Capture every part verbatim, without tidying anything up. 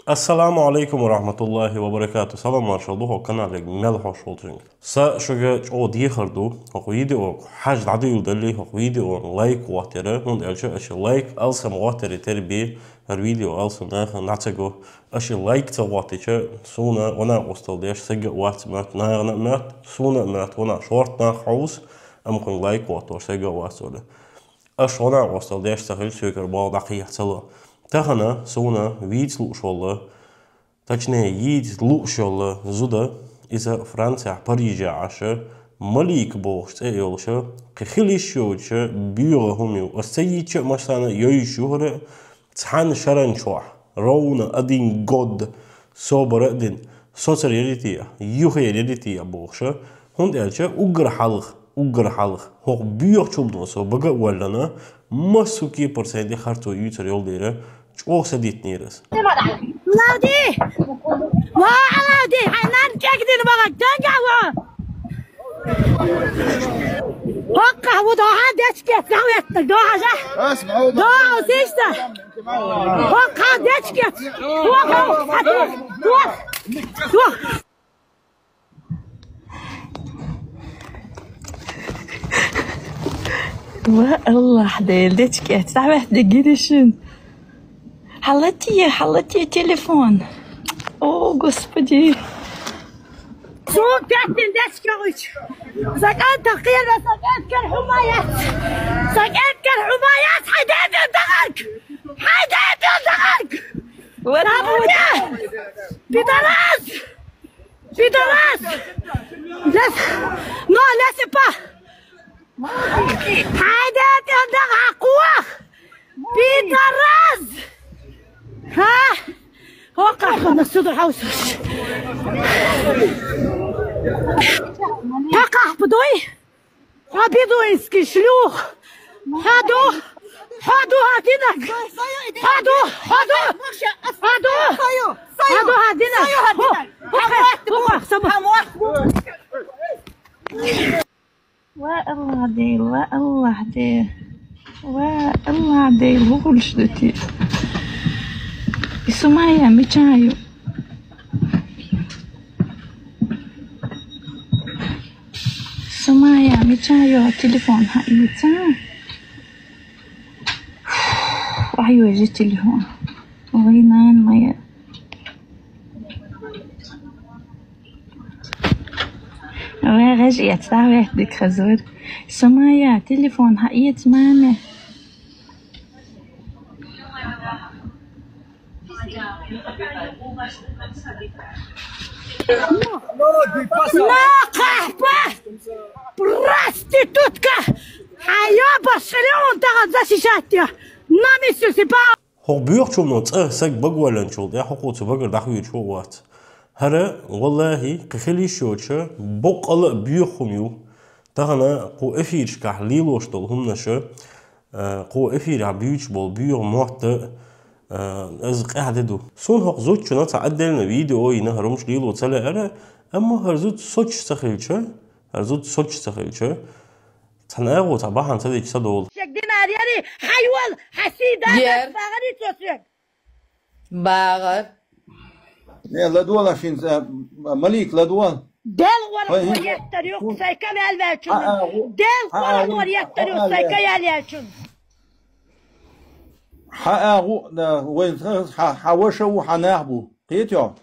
Ассаламу алейкум ва рахматуллахи ва баракату. Салам маршал ду хӀокху канале мел хьош волчуьнга. Сан шуьга чӀогӀа дехар ду, хӀокху видео хьажа дӀадуьйладалли, хӀокху видео лайк гӀоттера, хӀунда аьлча аша лайк алсам гӀоттера терби, хӀара видео алсам нахана дӀа ца го. Аша лайк ца гӀоттича, суна вана къустал деш сага а вац моьтту, нахана а моьтту, суна а моьтту, вана шорта нах хьовса, амма кхуьнга лайк гӀоттош сага а вац вара. Аша гӀо-накъостал деш ца хилча, соьгара боху дӀакхехьа ца ло. Тахана суна вийца лууш волла, точнее, йийца лууш йолла зуда, иза Францехь Парижехь Ӏаша, Малика бохуш цӀе а йолуша, кхин хила йиш йоцуша боьха хӀума ю. Аса ца йийцча а, массарна а йовзуш ю хӀара, цхьана шаран чохь, ровно один год, собар а дина, соцар ярития, юхаяр ярития бохуша, хӀунда аьлча уггар хьалха, уггар хьалха, хӀокху боьхачу хӀумано со бага а воллана, массо а кепара сайна тӀе харцо юьйцур йолу дера, чӀогӀа са диттинера аса. Лавди! Ва Лавди! Хьайн нанна кегдина вахарг дангахь ван! ХӀоккхахь ву дохьа дечкеца дӀахӀоьттинарг, дохьажахь! Ас бӀу Дохьа систа! ХӀоккхахь дечкеца! Вахав! Тух! Тух! Тух! Ва Аллахь Дела, дечкеца дӀахӀоьттинарг гина шуна. Хьалатте, хьалатте телефон. О, Господи. Суна теттина дечкеца. Сан кӀантах кхера, сан кӀант кара хӀума яц. Сан кӀант кара хӀума яц, хьайн деден дахарг. Хьайн деден дахарг. Вот, Пидорас! Пидорас! Лес... Но, лесипа! Хьайда тӀе дахьа кхох! Пидорас! Ха? ХӀокхахь хӀуна суда хьовсуш. ХӀокхахь пу дуй? Хьо бедуинский шлюх! Хьо ду! Хьо ду хьан динарг! Хьо ду! Хьо ду! Хьо ду! Хьо ду хьан динарг! ХӀокхахь, хӀокхахь, сама! Ва Аллахь Дела, ва Аллахь Дела, ва Аллахь Дела, хӀун хуьлуш ду те? И Сумая мичахь ю? Сумая мичахь ю? Телефон хьаийца. Ахьа йожа телефон. Вай нана моя. Вай гӀаж эцна, вай дика хазор. Сумая, телефон хьаэца, маме. Нахахьа! Проститутка! Хьан йоба шилиун тахана защищать я? Намису сипа! ХӀокху боьхачунна цӀа саг багвалланчул тӀе хӀокхо цу багара дӀахоьцуш ву а вац. ХӀара, валлахӀи, кхин хила йиш йоцуша, боккъала а боьха хӀума ю. Тахана кху эфирашкахь лелош долу хӀуманаша, а, кху эфирехь буьйцуш болу боьха мотт а, а, иза къаьхьа де ду. Суна хӀокху зудчунна цхьа отдельно видео йина хӀара хӀумаш лело ца лаьара, амма хӀара зуда соцуш ца хилча, хӀара зуда соцуш ца хилча, цхьана агӀо цхьа бахьана ца дича ца долу. Шек динар яри, хьайвал, хьан сий дагар, Ер. Багъари цо соьга. БагӀар. Не, ладвала шин, а, Малик, ладвала. Дел вара Хой, хой. Хой, еттар юкъ, хой. Сайка вел велчун. А, а, ху-, Дел а, а, вара ху-, вара еттар юкъ, а, а, сайка вел. Ял елчун. Хьан агӀу, да, вайн ца, хьан, хьан ваша ву, хьан нах бу. Кхетий хьо?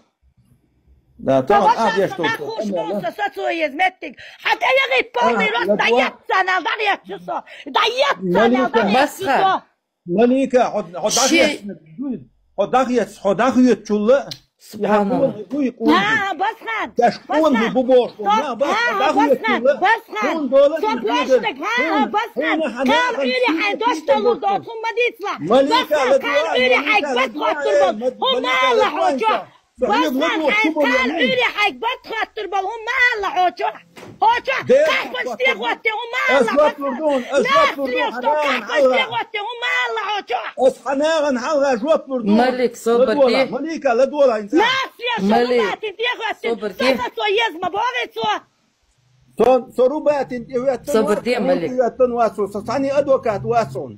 Да, Со тахана ваша а деш со долу нах со, хуш амма бу, да. Со, со цо еза меттиг. Хьан тӀе яхийта полный А, рост, да, да, да. Еццанал, да, еццу со. Да, еццанал, Малика. Да, еццу Басха. Со. Малика, хьо, хьо Ши- дахъецна дуй? Хьо дахъец, хьо дахъецчулла? Субханалла. Яхьа къонахий буй, къонахий? ХӀа, Басхан, Даш къонахий Басхан. Бу бохуш, Со-, яхьа Басхан, хьо хӀа, Басхан, дахъецчулла? Басхан. Хьуна дола Со ин кхидер. Пластик, хьа, Хьуна, Басхан. Хьуна хьан Кхан нахана Ӏуьйре хьайн хьуна дош кхидер талур доцу. Доцу хӀума дийцла. Малика, Басхан, ладуа, кхан Ӏуьйре Малика, хьайга ладуа, бат хӀоттур э, бал. Мад-, ХӀума Малика, алла ладуа хьочо. Ин ца. Со хьоьга Басхан, ладуа, хьайн шу бала кхан хьуна. Ӏуьйре хьайга бат хаттур бал, хӀума алла хьочо. Хьочо, Дера кхайкхаш хаттур бал. Техотте, хӀума Ас алла, хаттур Басхан. Дон, ас хаттур дон, Наслеш, хьан нагӀан хьалха. Техотте, хӀума алла хьочо. Ас хьан нагӀан хьалха жоп лур ду. Малик, собар де. Ладуала, Малика, ладуала, ин ца. Наслеш, Малик, хӀума тин техотте. Собар де. Со, со, со, еза ма богӀи цо. Со, со рубатин тӀе хӀоьттан Собар вац, де, хьуна Малик. ТӀе хӀоьттан вац со, со цхьаьний адвокат вац хьуна.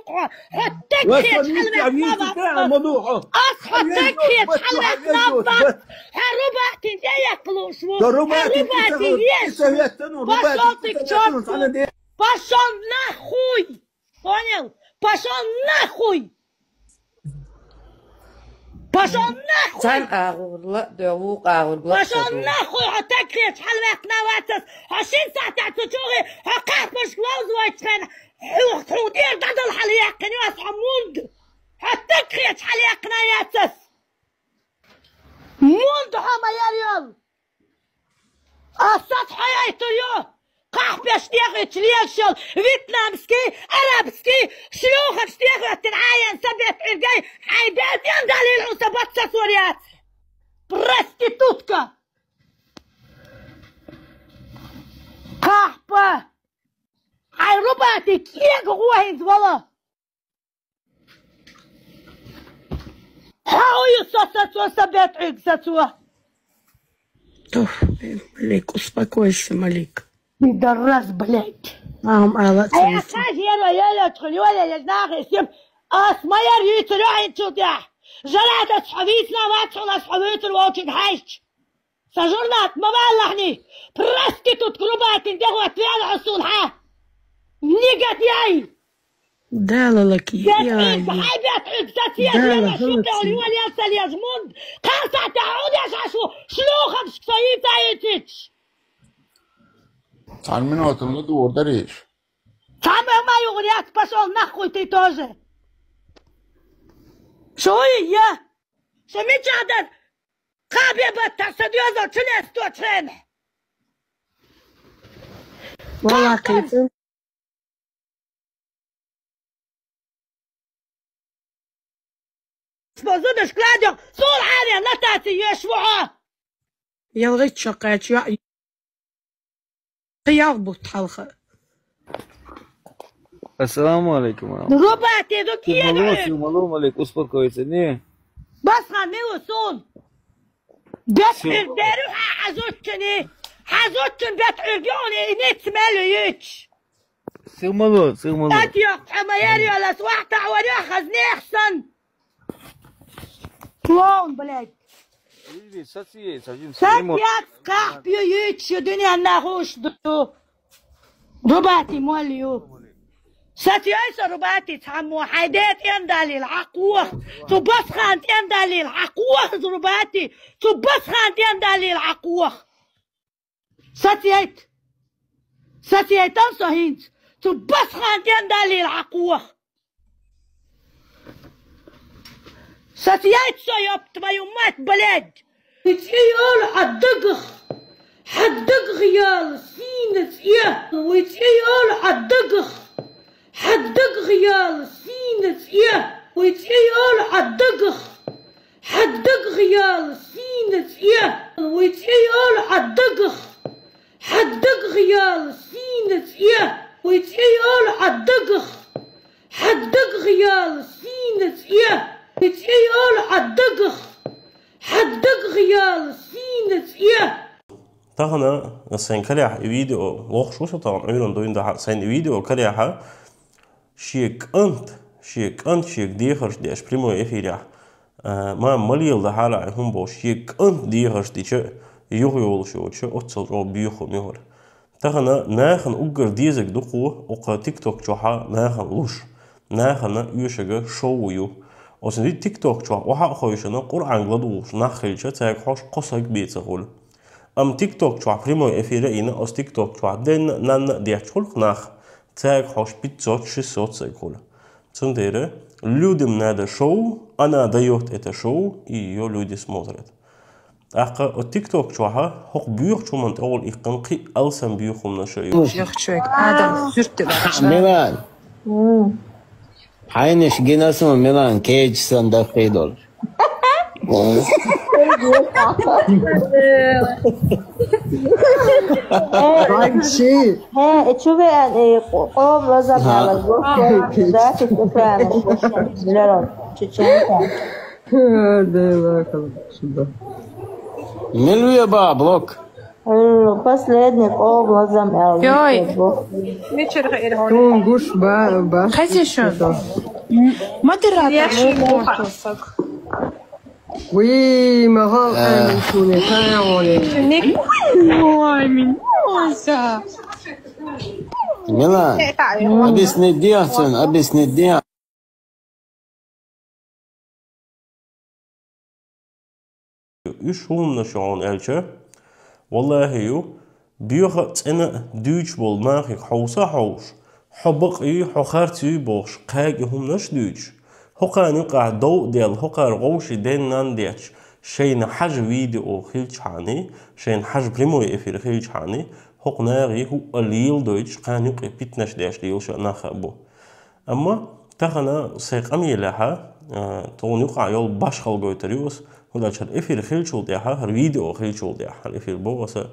юкъа. Хьо таг хеташ хьалваьккхина вац. Ас хьо таг хеташ хьалваьккхина вац. Хьо Рубатин тӀе яьккхалуш ву. Хьо Рубатин еш ву. Пошёл ты к чёрту. Пошёл нахуй. Понял? Пошёл нахуй. Пошёл нахуй. Цхьан агӀорла, догӀу агӀорла. Пошёл нахуй, хьо таг хеташ хьалваьккхина вац ас. Хьо шин сахьтехь цу чугӀи, хьо кхаьпаш ловзавойташ хьена. Хьо, хьо тӀера дӀадала хьалъяьккхина ю ас хьо мунда. Хьо таг хеташ хьалъяьккхина яц ас. Мунда хьо ма яр йолу. Ас саца хьояйтур ю. Кхахь пеш тӀехӀуьттуш лелаш йолу вьетнамский, арабский шлюхаш тӀехӀоьттина Ӏаян са бетӀуьргай, хьайн ден тӀен далийла хьуна сан бац сацор яц. Проститутка! Кхахь па! Хьайн Рубати кӀега гӀо хӀинца вала! Хьо ю со сацо, сан бетӀуьрг сацо. Тух, Малик, успокойся, Малик. Пидорас, блядь. Мам, ала. Ай, ца аса хьажа яро, яро, чхуна, йо, я, я, нахе, сим. Ас ма яр юьйцур ю хьайна чу тӀехь. Жарадас хьо вийцина вац хьуна, ас хьо вуьйцур волчуьнга хьаьжча. Сан журнат ма валлахьни, проститутка Рубатин дегӀот веана хьо суна хьа. Нигат яй! Дала лаки, я, я. Хьай бетӀуьрг сацийла, Дала вена шу тӀе хӀалаки. Юьйцу ял ца леза мунда. Кхана сахьтехь хьо деш хьашу, шлюхашка со йийца йийцича. Цхьана минотана ладугӀур дарий иш? Цхьамма ма югӀур яц, пошёл нахуй ты тоже. Шу я? Шу мичахь дара? Кхаа бен баттахь сан доьзал чу лесточу хенахь. Валлахь, кхайкхам. Зудаш кладёх, суна хьарен нотаци йоьш ву хьо. ЯлгӀачу кхача йоӀ. Кхин ялх бутт хьалха. Ассаламу алейкум. Рубати ду кӀело. Симало, Малик, успокойся, не. Басхан, мила сун? БетӀуьрг деру хьан хьан зудчуьнан, хьан зудчун бетӀуьрг юхуна и ниц мел юьйцуш. Симало, симало. Ат йоккху хьо ма яр йолас, вахьтахь вар йоххаз нех сан. Клоун, блядь. Иди, саций, сажим, саций, саций, симало. Саций, кхахь пью юьйцуш ю дуьненна хууш ду. Рубати молла ю. Саций со, Рубати, цхьаммо хьайн ден тӀендаллийла хьакхоха. Цу басхан тӀендаллийла хьакхоха, Рубати. Цу басхан тӀендаллийла хьакхоха. Сацийта. Сацийта со хӀинца. Цу басхан тӀендаллийла хьакхоха. Сацийта со, ёб твою мать, блядь! Вай цӀе йолу хьан дагах, хьан дагах яла сийна цӀе. Вай цӀе йолу хьан дагах, хьан дагах яла сийна цӀе. Вай цӀе йолу хьан дагах, хьан дагах яла сийна цӀе. Вай цӀе йолу хьан дагах, хьан дагах яла сийна цӀе. Вай цӀе йолу хьан дагах, хьан дагах яла сийна цӀе. Вай цӀе йолу хьан дагах, хьан дагах яла сийна цӀе. Тахана сайн карехь и видео, вохуш ву со тахана Ӏуьйранна дуьйна дахьа, сайн и видео карехь, шен кӀант, шен кӀант шега дехарш деш прямой эфирехь, а, ма, ма леладахьа лаьа хӀума бохуш, шен кӀант дехарш дича, юхайолуш йоцуча, оццул чӀогӀа боьха хӀума ю хӀара. Тахана нахана уггар дезарг ду кхо, окху TikTok чохьа нахана луш, нахана оьшург шоу ю. Оцу TikTok чохь охьа а хевшина, Къуръанга ладугӀуш нах хилча, цаьрга хьош кхо саг бен ца хуьлу. Амма TikTok чохь прямой эфир а йина, оцу TikTok чохь денна а, нанна а детташ хуьлу нах, цаьрга хьош пятьсот, шестьсот саг хуьлу. Цундела Людям надо шоу, она даёт это шоу, и её люди смотрят. ТӀаккха о TikTok чохьа хӀокху боьхачу хӀуманна тӀехула иккхина кхин а алсам боьха хӀуманаш а ю. Яхчуйг, Адам, зуьртте бахаш. Милан. Хьайнаш гина суна, Милан, кеч сан даккхий долуш. Вообще. Хе, э, чу веана, э, къо-, къоман лазам аьлла, гохкой, да, чу веана, чеченка. Дела, калшиба. Милве ба блок. Э, последний къоман лазам аьлла. Йой. Вечер хайр. Тун гуш ба, ба. Хаза шун. Модератор. Яши. Уй, махал, э, ай, мин шуни, хай, оли. Ник-, ой, мин, ой, са. Милан, объяснить диан, объяснить диан. Уьш хӀуманаш ю хьуна аьлча, валлахӀи ю, боьха а цӀена а дуьйцуш болу нахе хьовса а хьовсуш, хьо бакъ юй, хьо харц юй бохуш, кхаьга хӀуманаш а дуьйцуш, хӀокхарна юкъахь дов а делла, хӀокхара гӀовший ден-нанна детташ, шайна хьажа видео хилчхьана, шайна хьажа прямой эфир хилчхьана, хӀокху нахе хӀуъа леладойтуш, кхарна юкъе питанаш деш лелаш а нах а бу. Амма тахана сайн къамелехьа, а, тхуна юкъахь йолу башхалла гойтур ю ас, хӀунда аьлча хӀара эфир хилчул тӀаьхьа, хӀара видео хилчул тӀаьхьа, хӀара эфир боху аса,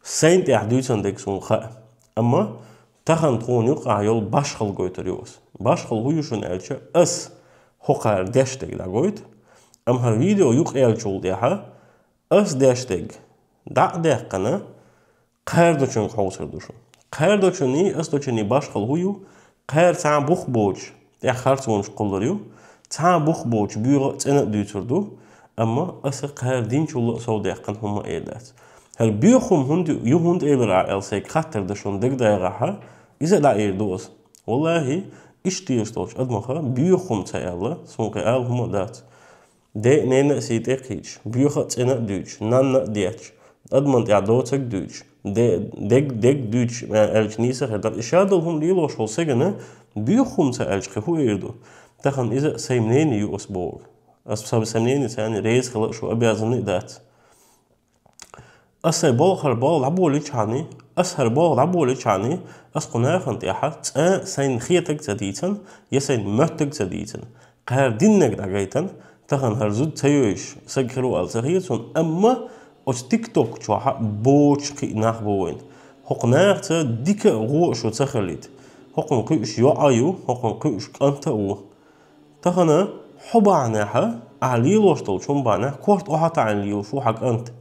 сайна тӀехь дуьйцан дерг суна хаьа. Амма тахана тхуна юкъахь йолу башхалла гойтур ю ас. Башхалла хӀун ю шуна аьлча, ас хӀокхара деш дерг дӀагойту, амма хӀара видео юкъаеллачул тӀаьхьа, ас деш дерг дӀа а даьккхина, кхара долчуьнга хьовсур ду шу. Кхара долчунний, ас долчунний башхалла хӀун ю, кхара цхьа а бух боцуш, тӀехь харцонаш кхуллур ю, цхьа а бух боцуш, боьха а цӀена а дуьйцур ду, амма аса кхара динчул а совдаьккхина хӀумма а эр дац. ХӀара боьха хӀума хӀунда ю, хӀунда элира ахь аьлла сайга хаттар дан шуна дагадагӀахьа, иза а дӀаэр ду аса. ВаллахӀи, иштта тешаш долчу адамаха боьха хӀума ца аьлла, суна кхин ала хӀума а дац. Де а, нена а сий тӀе а кхийдаш, боьха а, цӀена а дуьйцуш, нанна а детташ, адаман тӀехь доцург а дуьйцуш, де-, дег, дег а дуьйцуш, а, аьлча нийса а хир дац. И ша долу хӀума лелош волу сагана боьха хӀума ца аьлча, кхин хӀун эр ду? Тахана иза а сайн мнение ю ас бохург. Ас сан, сайн мнение царна реза хила а шу обязанный а дац. Ас сайн болх хӀара болх дӀаболийчхьана, ас хӀара болх дӀаболийчхьана, ас кху нахана тӀехьа цкъа а сайна хетарг ца дийцан, я сайна моьттарг ца дийцан, кхара диннарг дӀагайтан, тахана хӀара зуда ца йойуш, саг хир ву аьлла ца хета суна, амма оцу TikTok чохь боцуш кхин а нах бу вайна. ХӀокху нахаца дика а, вон а шу ца хилийта. ХӀокхунна кхуьуш йоӀ а ю, хӀокхунна кхуьуш кӀант а ву. Тахана хьо бахьанехьа, ахьа лелош долчу хӀума бахьанехьа, корта охьатаӀийна лелаш ву хьан кӀант.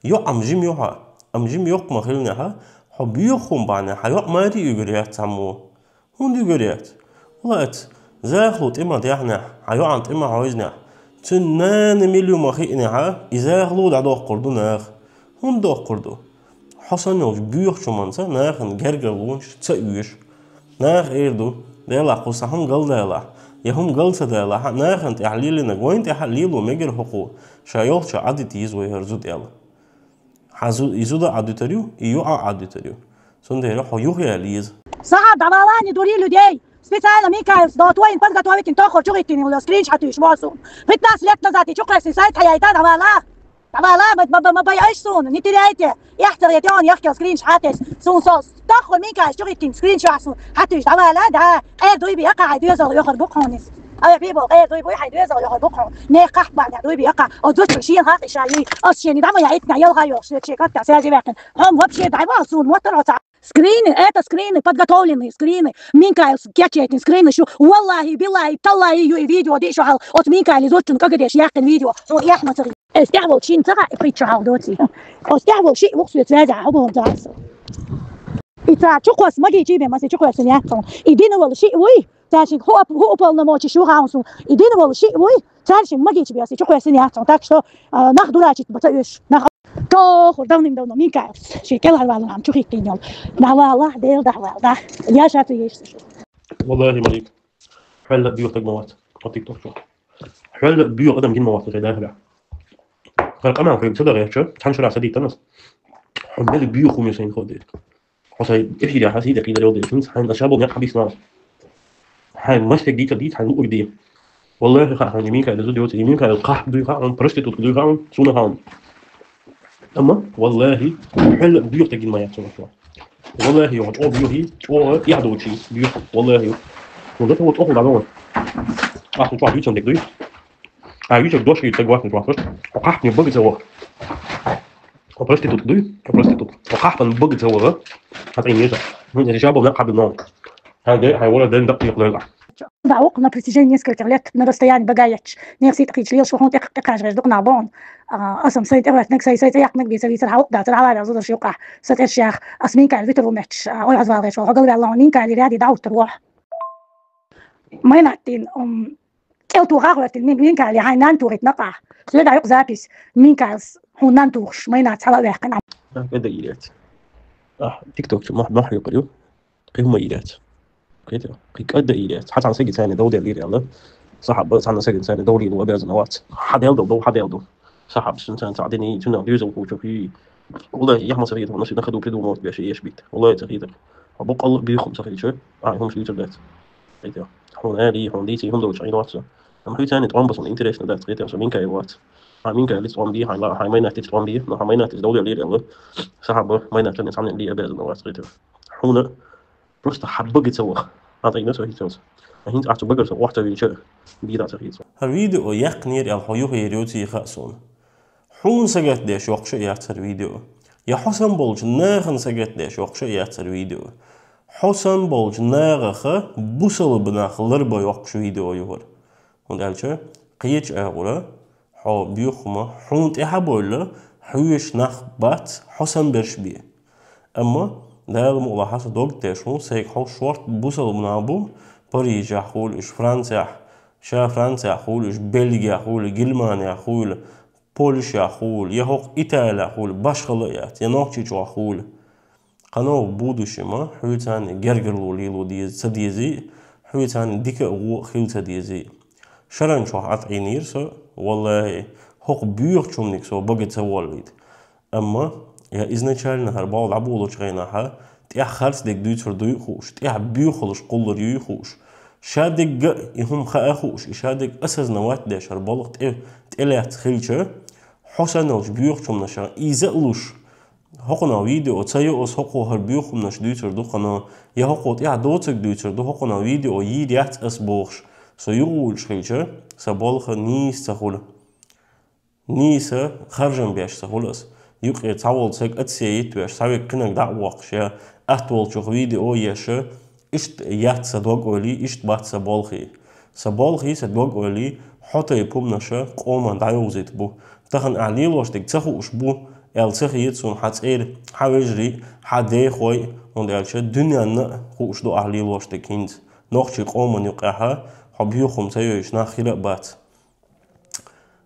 ЙоӀ-м жима ю хьан, амма жима йоккха ма хиллинехьа, хьо боьха хӀума бахьанехьа, хьан йоӀ маре уьгур яц цхьаммо. ХӀунда уьгур яц? Валлахь, захало тӀе ма дехнехь, хьан йоӀана тӀе ма хьойзинехь, цуьнан нана мила ю ма хиънехьа, и захало дӀадоккхур ду наха. ХӀунда доккхур ду? Хьо санна йолчу боьхачу хӀуманца нахана гергарлонаш ца оьшу. Наха эр ду, Делахь, кхуза хӀума галдалахь, я хӀума гал ца далахь, нахана тӀехь лелийнарг вайна тӀехь а лело мегар хӀокхо, ша йолччохь Ӏадита еза вай хӀара зуда аьлла. Хьан зу-, и зуда а Ӏадуьтур ю, и йоӀ а Ӏадуьтур ю. Цундела хьо юхаяьлла еза. Сахьа, давала, не дури людей. Специально Микаэлс до твоим подготовить, тоххур чу гӀиттина, скриншот уьш босу. Пятнадцать лет назад и чу кхоьссина сайт хьаяйта, давала. Давала, ма, ма, ма, ма байайша суна, не теряйте. Эхь ца гӀетта, он яхкел скриншот хьатес. Суна со тоххур Микаэлс чу гӀиттина скриншот суна хьатуьйш, давала, да. Къера дуй бе, аккха хьайн доьзал йохур бу хьуна иза. Ай, би бо, къера дуй буй, хьайн доьзал йохур бу хьуна. Не хахпа, дуй бе, аккха. О, зуьтчу шен хьакъ иша юй. Ас шен дама я итна, ял хайох, шен катта, сязи векин. Хьом вообще дай бал суна, мотор оца. Скрины, это скрины, подготовленные скрины. Микаэлс кечетин скрины шу. Валлахи, биллахи, таллахи, ю и видео ди шу хьал. От Микаэли зуьтчун кагадеш яхкин видео. О, яхма цари. Эс тяхвол шин цага и притчу хьал доци. Эс тяхвол ши вуксует связя, хьо бом зас. И ца чу кхос маги чибе, маси чу кхос яхкин. И дина вол ши вуй. Цаьршинг хӀу ап-, хӀу уполномочи шу хаун сун. И дина волу шиъ вуй, цаьршинг магича беси чу кхоьссина яц хьуна. Так что, а, нах дурачит баца уьш. Нах тохур давним-давно Микаэлс. Ши кӀелхьарвалун хьан чу хиттийна йол. Дагьвала, Дела дагьвала, да. Я ша цу еш шу. Валлахи, Малик. Хьвелла а боьхтаг ма вац. О, тик ток чу. Хьвелла а боьх адам гин ма вац, шай даха. Хар къаман хьвег ца дагӀерча, цхьан шура садийтанас. Хьо мели боьх хӀума сайн ходит. Хьо сайн эфире хьан сий декъийла йолу деш, хӀинца хьайн аша болу некъ хьабисна. Хьайн мастег дийца дийца, хьайн луъург дий. Валлахи, хаьа хьуна, Минкаил зуда йоцу, Минкаил кхахьпа дуй хаьа хьуна, проститутка дуй хаьа хьуна, суна хаьа хьуна. Амма, валлахи, хьуьлла боьха тӀе гина ма яц цунах. Валлахи, йоах, чӀогӀа боьха, чӀогӀа тӀехь доцу боьха, валлахи. Ну, да, вот, охула дӀадогӀу. Ахьа чохь дуьйцан дерг дуй. А, вича дош хӀийца гуатна чохь, хӀо кхахьпане бага ца ваха. Хьо проститутка дуй? Хьо проститутка. Хьо кхахьпана бага ца ваха. Хьан тӀе еза. Ну, я решабал на кхабил ногу. Хьан де, хьан вара ден дакъ тӀехь лерга. Да, около на протяжении нескольких лет на расстоянии багаетч. Нех сит кхич лел шо хун тек тек хаж гэж дукна бон. А, асам сай тек ватнак сай сай тек нак би сай сар халк да, сар халал зудар шо кхах. Сат эш ях, ас Минкаил витер вумеч. А, ой, азвал гэж шо, хагал валла Минкаил ряди да утер вох. Майнаттин, ум, кӀел тухагӀ вертин, Мин-, Минкаил, хьайн нан тухит накъа. Следа юкъ запись, Минкаил, хьун нан тухуш, майнат цхьала вехкан. КӀада ирец. А, тиктокчу мах-, мах юкъарю. Кхин ма ирец. Кхин, кхин кӀада ирец. Хьацан сеги цайни довдел иряла. Сахаба, цан сеги цайни довлин обязан вац. Хьадел дов, дов, хьадел дов. Сахаб сунцан цадини, цунах дюзел кучу хи. Валлахи, я хьмаса хит, хьуна шина хаду придумал тебе ши еш бит. Валлахи, ца хитар. А букъал бихум ца хилча, а, хьум ши юцар дац. Хитар. Хьуна ари, хьун дийци, хьум долча, ин вац. Ам хьуй цани тӀом басун интересно дац, хитар, со Минкаил вац. А Минкаил тӀом би, хьайла, хьай майнат тӀом би, но хьай майнат тӀом дер лир, сахаба майнат тӀом самни ли обязан вац, хитар. Хьуна Просто хьаббага ца ваха. А тайна со хӀинца. А хӀинца ахьа цу багара со охьа ца вилча, бийра ца хӀинца. ХӀара видео яьккхинера аьлла хьо юхаерийоций хаьа суна. Хьуна сагатдеш йоккхуш а яц хӀара видео. Я хьо санна болчу нахана сагатдеш йоккхуш а яц хӀара видео. Хьо санна болчу нахаха бусалба нах ларба йоккхуш видео ю хӀара. ХӀунда аьлча кхечу агӀора хьо боьхума хьуна тӀаьхьа а бовлла, хьоьжуш нах бац хьо санна берш бен. Амма Дала мукъалахь аса дог теш хӀун, сайга хьо шорта бусалба нах бу, Парижехь хуьлу уьш, Францехь, ша Францехь хуьлу уьш, Бельгехь хуьлу, Германехь хуьлу, Польшехь хуьлу, я хӀокху Италехь хуьлу, башхала а яц, я Нохчийчохь хуьлу. Кхано будущем а хьоьца гергарло лело деза ца дезий, хьоьца дика а гӀо а хила ца дезий. Шаран чохь Ӏад Ӏийнера со, валлахӀи, хӀокху боьхачу хӀуманиг со бага ца воллийта. Амма я изначально хӀара болх дӀаболучу хенахь, тӀехь харц дерг дуьйцур дуй а хууш, тӀехь боьхалш кхуллур юй а хууш, шадерг а и хӀума хаа а хууш, и шадерг осознавать деш хӀара болх тӀе, тӀелаьцна хилча, хьо санна йолчу боьхачу хӀуманаша иза а луш, хӀокхунах видео ца йо аса, хӀокхо хӀара боьхачу хӀуманаш дуьйцур ду кхано, я хӀокхо тӀехь доцург дуьйцур ду, хӀокхунах видео йийр яц аса бохуш, со юхавуьйлуш хилча, сан болх нийса ца хуьлу. Нийса харжам беш ца хуьлу аса. Юкъе цхьаволу цхьа кӀацсейтта веш, цхьа веккхинаг дӀа а воккхуш, я атта волчух видео еш, иштта яц сан дог-ойла, иштта бац сан болх. Сан болх, сан дог-ойла хьо тайпа хӀуманаша къоман дӀайовзийта бу. Тахана ахь лелош дерг ца хууш бу, аьлла ца хета суна хьан цӀера, хьан вежарий, хьан дехой, хӀунда аьлча дуьненна а хууш ду ахь лелош дерг хӀинца. Нохчий къоман юкъехь хьо боьхачу хӀума ца йойуш нах хир а бац.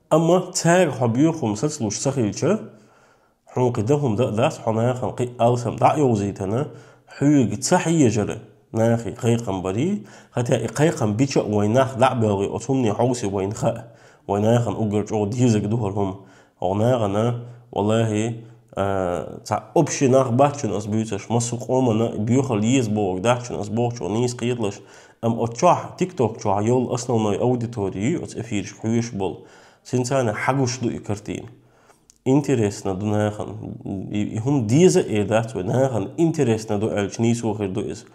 Амма цаьрга хьо боьхачу хӀума сацалуш ца хилча, хьуна кхин дан хӀума дан а дац, хьо нахана кхин а алсам дӀа а йовзийтина, хьоьга ца хьежара нахе кхайкхам барий, хӀета и кхайкхам бича а вайн нах дӀа а боьлхий, оцу хӀумане хьовсий вайна хаьа, вайн нахана уггар чӀогӀа дезарг ду хӀара хӀума. ХӀокху нахана, валлахӀи, а, цхьа общий нах бац шуна аса буьйцуш, массо а къомана боьхалла еза бохург дац шуна аса бохучух нийса кхеталаш, амма оцу чохь, тикток чохь йолу основной аудитори ю оцу эфирашка хьоьжуш болу. Цуьнан царна хьагуш ду и картина. Интересно ду нахана. И, и хӀума деза а эр дац вай, нахана интересно ду аьлча нийсо хир ду иза.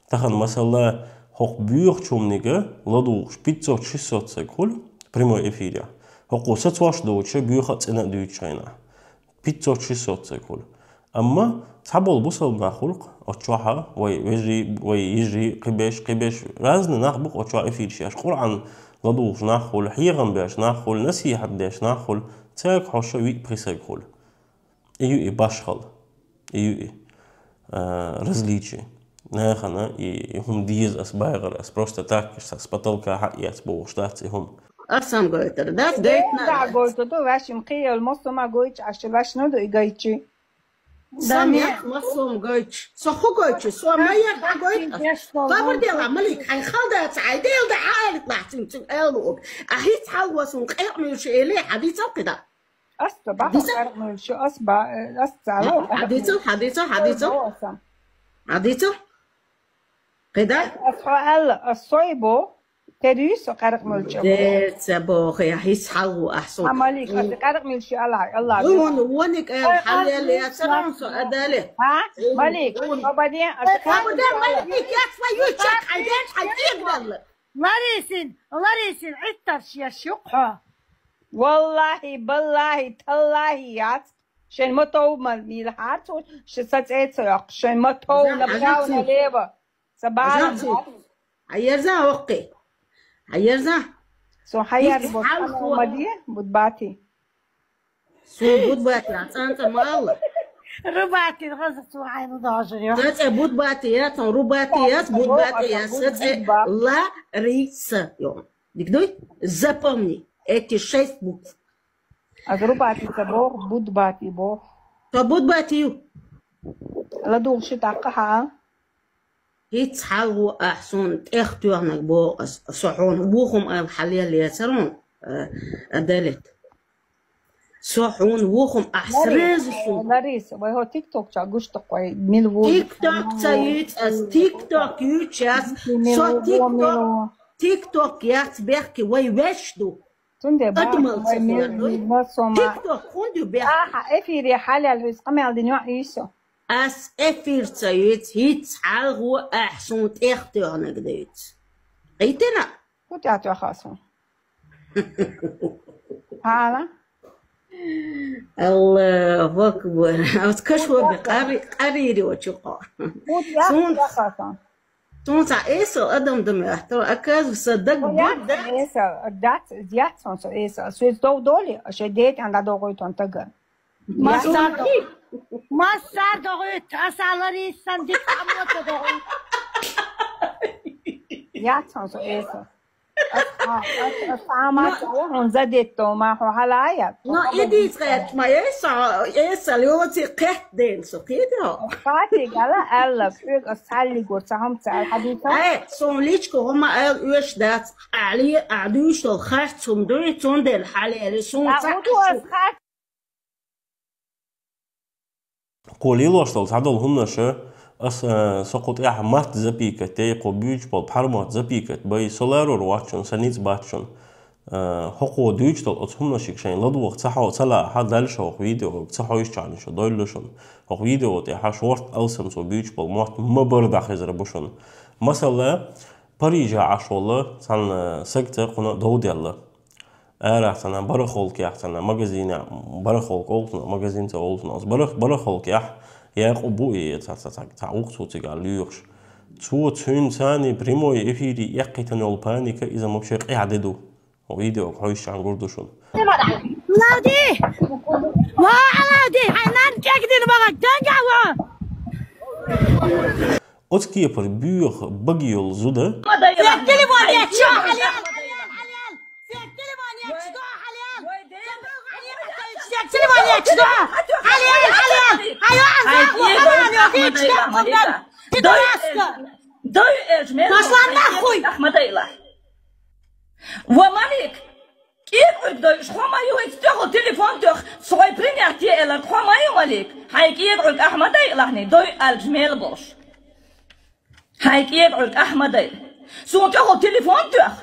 Тахана, масала, хӀокху боьхачу хӀуманиг ладугӀуш пятьсот-шестьсот стаг хуьлу прямой эфирехь. ХӀокхо сацош доцуша боьха а цӀена а дуьйцучу хенахь. Пятьсот-шестьсот стаг хуьлу. Амма цхьаболу бусалба нах хуьлу-кх оцу чохьа, вай вежарий, вай йижарий, кхиберш, кхиберш, разный нах бу-кх оцу чохь эфираш еш. Къуръан ладугӀуш нах хуьлу, хьехам беш нах хуьлу, насихьат деш нах хуьлу, цаьрга хьоша виъ-пхи стаг хуьлу. И ю и башхалла. И ю и, а, различие. Нахана и, и хӀума деза ас багӀар, ас просто так, ас с потолка хьаэца бохуш дац и хӀума. Ас сам гойтар, дац гайтна. Да, гойта ду, вешин кхиел, мосума гойч, аш вешна ду и гайчи. Да, нет, мосум гойч. Со ху гойч, со майер ху гойч. Табар дела, Малик, хай халда цай, дел да алик лахцин цу элуг. А хиц хал васун къекъ мюш эле, хадица кида. Ас ца бахьа Дица? Къаркънуьлчу, ас ба-, ас ца ло, Хьадица, хьадица, хьадица. Ас ам. Хьадица? Къида? Ас хьо аьлла, ас сой бу, Терюй со къаркъа милча. Дерца боху, я хӀисс хьалгӀу ахь со. А, Малик, аса къаркъа милча Аллах, Аллах. Вон, воник эл хьалел яцаран со адале. А? Малик, обаде, аса къаркъа милча Аллах. Малик, яц ва юча, хьайдеш, хьайдеш. Ларисин, Ларисин, иттар шеш юкъа. Валлахи, баллахи, таллахи, яц. Шен мотов ма мила хьарцу, ши са цӀе ца йоккху. Шен мотов Аза, направо, Аза, налево. Са бала. Аза, Айерза оккхи. Айерза. Со хайер Ис бот, хьал ана хо- ма де, буд бати. Со буд бати, а цӀанца ма алла. Рубати, хаза цу айну дожрё. ЦӀе буд бати, я, цун рубати, я, буд бати, я, буд, буд бати. Лариса, ё. Дик дуй? Запомни эти шесть букв. Аса рубати ца боху, буд бати боху. Со буд бати ю. ЛадугӀуш тӀаккха хьа. ХӀинца хьалгӀу ахь суна тӀех тоьхнаг боху ас, со хьуна вухум айл хьалел яцар хьуна, а, а, далет. Со хьуна вухум ахь Лариса, сразу суна. Лариса, вай хьо тикток ча гуш тахой, мил ву. Тикток ца юьйц ас, тикток юьйч ас, со тикток, тикток яц бехки, вай веш ду. Цунде Адамал бахмай ца мер хилар дуй? Мер сома. ТикТок хӀунда ю бехк? Аха, эфире хьалел хӀуьс къамел дин йоӀ йисо. Ас эфир ца юьц, хӀиц хьалгӀо ахь суна тӀех тоьхнаг дуьйц. Гайтина? ХӀу тӀе тоьха суна. Хьала? Аллаху акбар. Ас каш хӀу ваби тӀе къари-, къарийри вачу къо. ХӀу тӀе Сун- тоьха суна. Цунца эсал адам дам яхтар, оказывается, даг О, будда. Яц, эсал, дац, яц, он со эсал. Соьз дов доли, а ше дет анда догой тон тага. Массар догой. Массар догой, тасалари санди камото догой. Яц, он со эсал. Ас, ас, ас, ама, он задет то, ма, хо, халая. Но иди, скажет, ма, эсал, эсал, его ци кэт ден, со, кидо. Фати гала алла, куьг ас цхьалли гур, ца хӀама ца хьадийца. Ай, сон личко хӀума айл оьш дац, Али, а дуьйш дол харц хӀума дуй, цундел хьалели, сон А, ца уду ас харц. Кхо лелош дол цхьадол хӀумнаша, ас, а, со кху тӀехь матт запикать, тей кхо буьйч бол пхьармат запикать, бай, со ларур вачун, са ниц бачун. Э, хӀокхо дуьйцу долу оцу хӀуманашка шайн ладогӀа ца хьо-, ца лаахьа, дальше хӀокху видео ца хьойшучарна шу дойла шуна. ХӀокху видео тӀехьа шорта алсам цо буьйцу болу мотт ма бара дӀахезар бу шуна. Масала, Парижа Ӏаш волу цхьана сагца кхуна дов делла. Арахь цхьана барахолкехь цхьана магазинехь, барахолка олу цунах, магазин ца олу цунах. Оцу барах-, барахолкехь Якъуб бу и цхьа, цхьа, цхьа, цхьа вукху цо цигахь лоьхуш. Цо цуьнан царний прямой эфире эккхийтина йолу паника иза вообще къаьхьа де ду. Видео хьойшан гур ду шуна. Лавди! Ва Лавди! Хьайн нан кегдин вага, ганга ва! Оцу кепара боьха баги йолу зуда. Телефон еччо, хьалел, хьалел, хьалел! Телефон еччо, хьалел! Телефон еччо, хьалел, хьалел! Хьайо, Дой, Дой, Эжмел, Пошла нахуй! Ахмадайла. Ва Малик, кӀегӀург дойуш, хьо ма ю, хӀинца тӀехула телефон тоьху, со хьой принять е элар, хьо ма ю, Малик. Хьайн кӀегӀург Ахмадайла хьуна, дой алча мел болуш. Хьайн кӀегӀург Ахмадайла. Суна тӀехула телефон тоьху.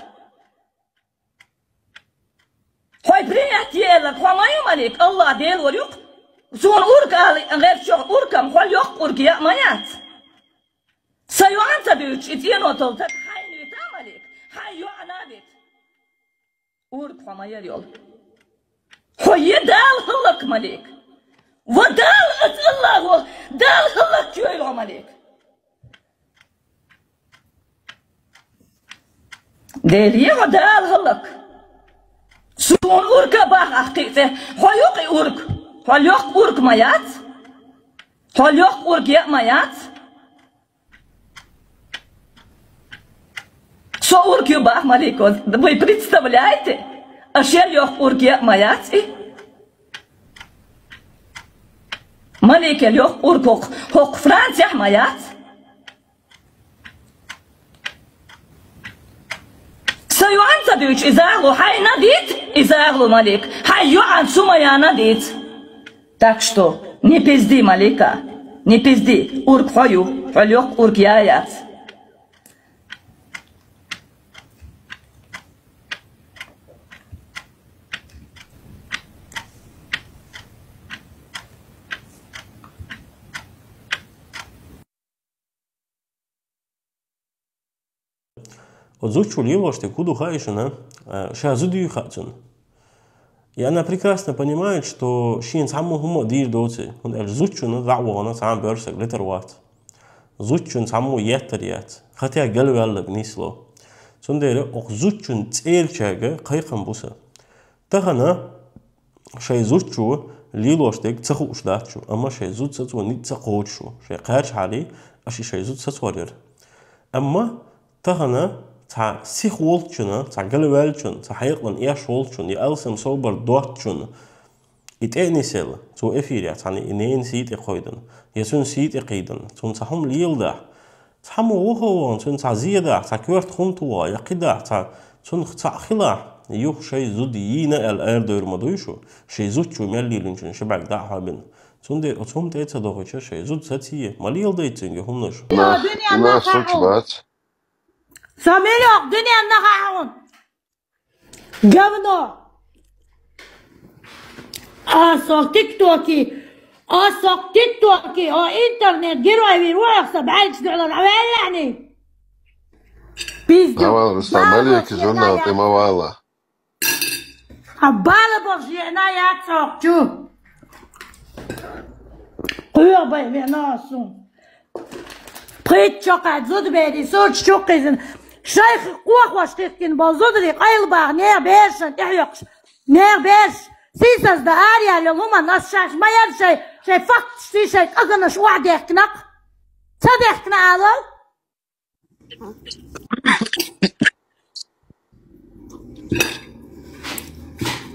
Хьой принять е элар, хьо ма ю, Малик, Аллах Дела вар юкъ. Суна ург али, гӀерчохь ургам, хьо йоккха ург яа ма яц. Са йоӀан ца буьйцуш, и цӀено тол таг хьайна вита, Малик, хьайн йоӀана вита. Ург хьо ма яр йолу. Хьо е Дала хӀаллак, Малик. Ва Дала, ас Аллахо, Дала хӀаллак йойла хьо, Малик. Дели хьо Дала хӀаллак. Суна урга баха ахкхийцӀе, хьо юкъи ург, хьо лёкх ург ма яц. Хьо лёкх ург яа ма яц. Со ург ю бах, Малико, вы представляете? А шел лёкх ург яа ма яц и? Малике лёкх ург хӀокху, хӀокху Францехь ма яц. Са йоӀан ца дуьйцу и загӀло, хьайна дит и загӀло, Малик, хьайн йоӀан Сумаяна дит. Так что, не пизди, Малика, не пизди, ург хьо ю, хьо лёкх ург яа яц. Оцу зудчо лелош дерг хӀун ду хаьий шуна? Э, ша зуда юй хаьа цунна. И она прекрасно понимает, что шена цхьаммо хӀумма а дийр доций, хӀунда аьлча зудчунна дӀа а вахана цхьа а боьрша саг летар вац. Зудчунна цхьаммо еттар яц, хатех галваьлларг нийслу. Цундела оха зудчун цӀерачаьрга кхайкхам бу сан. Тахана шайн зудчо лелош дерг ца хууш дац шу, амма шайн зуда сацо ницкъ ца кхочуш шу. Шайн кхаьрча хьале аша и шайн зуда сацор яра. Амма тахана цхьа сиха волчунна, цхьа галваьллачунна, цхьа хьекъална эш волчунна, я алсам собар доцучунна и тӀе а нисъелла, цо эфире цхьана и ненан сий тӀе кхойдана, я цуьнан сий тӀе кхийдана, цунна цхьа хӀума леладахь, цхьаммо ваха а вахана, цуьнан цхьа зе дахь, цхьа коьрта хӀума тохахь, я кхин дахь, цхьа цунах цхьаъ хилахь, юха шайн зуда йийна аьлла арадевр ма дуй шу, шен зудчо мел лелийначунна ши бӀаьрг дӀа а хьобина. Цундела оцу хӀума тӀе а ца дохуьйтуш, шайн зуда сацийе, ма леладайта цуьнга хӀуманаш. Йо, дуьненна нах хьахьун. Со мел йоккха дуьненна нах хьахьун. Говно! А со тиктоки, а со тиктоки, а интернет герой вир ву со бӀаьргаш дуьхьал ваьллахьний? Пиздюк. Ма вала, Рустам, бала малейка бохуш журнал, тӀе ма вала. А бала бохуш еана яц хьо чу. Кхоьхьа бай вена сун. Пхийтта чокхаьчча зудаберий сурташ чу кхийзина. Шайх кхохош хихкина болу зударий къайлабаха нехан берашна тӀехьоькхуш. Нехан бераш сийсаздан араяьлла хӀуманна ас шаьш ма яра шайн, шайн факташций, шайн кӀаганаш охьадехкина-кх. Ца дехкина алал?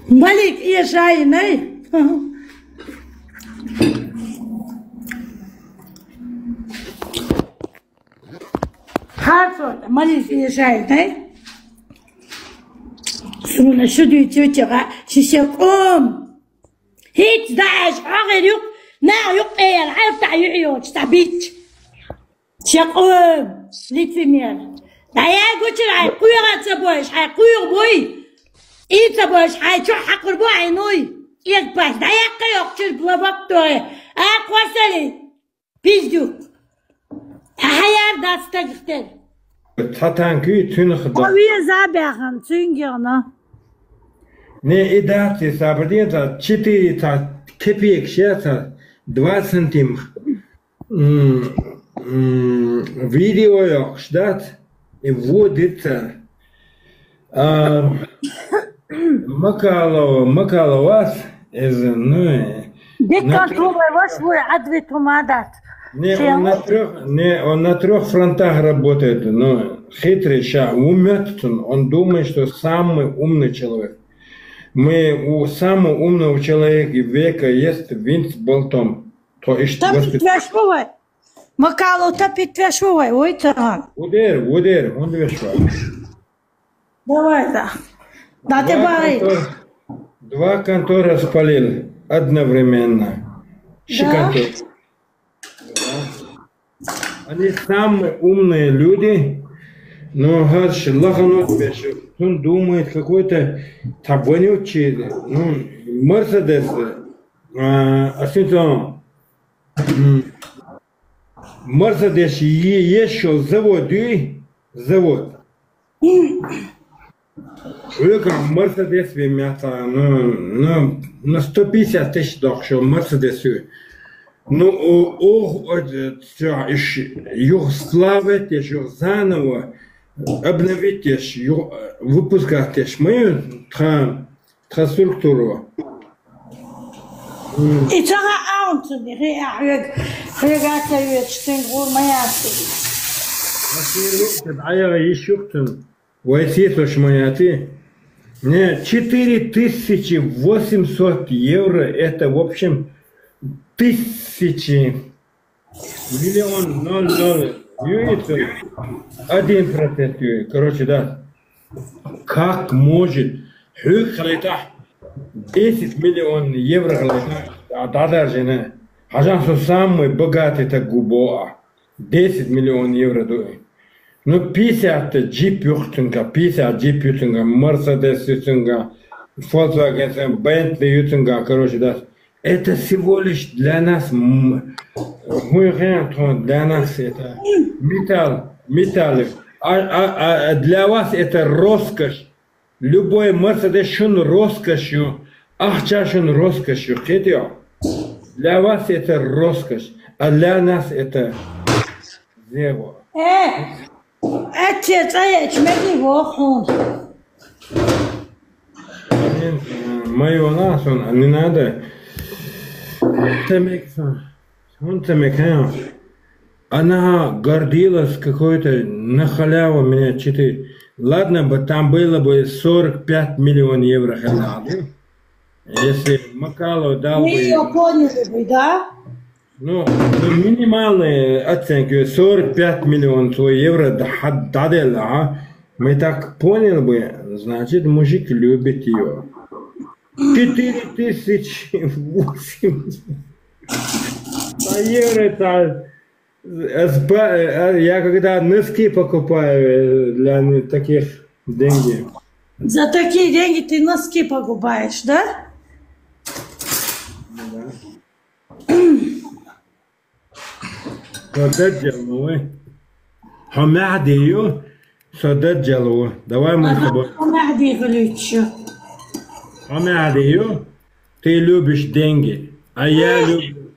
Малик, эшайинай. Хьацо, Малик, эшайинай. Суна шу дуьйцу чуьра шиша кӀум. ХӀинца даьӀаш хьогӀир юкъ, наха юкъ тӀе яла хьаьртахь юьхьйоцуш цхьа бичча. Шакъо, лицемер. ДӀаягучуьра хьайн кхоьгӀа ца бойуш, хьайн кхоьгӀа буй. И ца бойуш, хьайн чохь хьакхур бу хьайн нуй. Кегпаш, дӀаяккха йоккхучуьра лабакъ тохе. А, кхоссали, пиздюк. Ахьа яр дац стагах тера. Цхьа танк юй, цуьнах да. Веза баьхна, цуьнгахь. Не, и дац, и сабар ден, цхьа четыре, цхьа копейка, ше, цхьа два сантима. М, м, видео йоккхуш дац, и вон дитца. А, Макалова, Макаловас, из, ну, Дикка на трёх хӀумай ваша вуй, Ӏадвит хӀума дац. Не, он на трёх, не, он на трёх фронтах работает, ну, хитрый ша, уметь он, он думает, что самый умный человек. Мы у самого умного человека века есть Винс Болтон. То есть, Та воспит- питвеш ву вай. Макалов, та питвеш ву вай, ой, таган. Ву дер, ву дер, он веш вай. Давай, да. Да, ты Два бай. контор-, два контора спалил одновременно. Ши Да. контор. Они самые умные люди, но гаш лаханут беш. Он думает, какой-то там вонючий, ну, Мерседес, а, а синтон, м, Мерседес е-, ещё завод, и завод. Векам Мерседес ве мята, ну, ну, на сто пятьдесят тысяч дохшо Мерседес ве. Ну, о, о, о, всё, ещё, юг славить, ещё заново обновить, ещё, выпускать, ещё мою тха-, тха структуру. И ца хаьа аунца, хе, а, хьоьга, хьоьга ца йоьдуш, цуьнга гӀур ма яц. Машина юкъ, ца дӀаяла йиш юкъ цуьнан. Вай сетош ма яций? Не, четыре тысячи восемьсот евро, это, в общем, тысячи, миллион ноль ноль, ю и цу, один процент ю и. Короче, да. Как может? Хьуьг хилайтахь, десять миллион евро хилайтахь, а, дӀадаржина. Хьажахь, со самый богатый таг гу бо а. Десять миллион евро ду. Ну, пятьдесят джип ю цуьнгахь, пятьдесят джип ю цуьнгахь, Мерседес ю цуьнгахь, Volkswagen, Бентли ю цуьнгахь, короче, да. Это всего лишь для нас, м, хӀун хен тхуна для нас это металл, металл. А, а, а для вас это роскошь. Любой Мерседес шун роскошь ю, ахча шун роскошь ю, кхетий хьо? Для вас это роскошь, а для нас это зево. Э, эти цаечмени вохун. Блин, э, моего нас он, не надо. Ты микса. Она гордилась какой-то, на халяву меня читает. Ладно бы, там было бы сорок пять миллион евро халявы. Если Макалов дал бы... Вы её поняли бы, да? Ну, ну, минимальные оценки, сорок пять миллион евро, да, да, да, а? Мы так поняли бы, значит, мужик любит ее. Четыре тысячи восемьдесят. По евро это, э, спа-, э, я когда носки покупаю, э, для не-, таких деньги. За такие деньги ты носки покупаешь, да? Ну да. Со даджал ма вий. Хьо Махьди ю, со даджал ва. Давай мы с тобой. Ага, Махьди хилийта шу. Хьо Махьди ю, ты любишь деньги. А я люблю,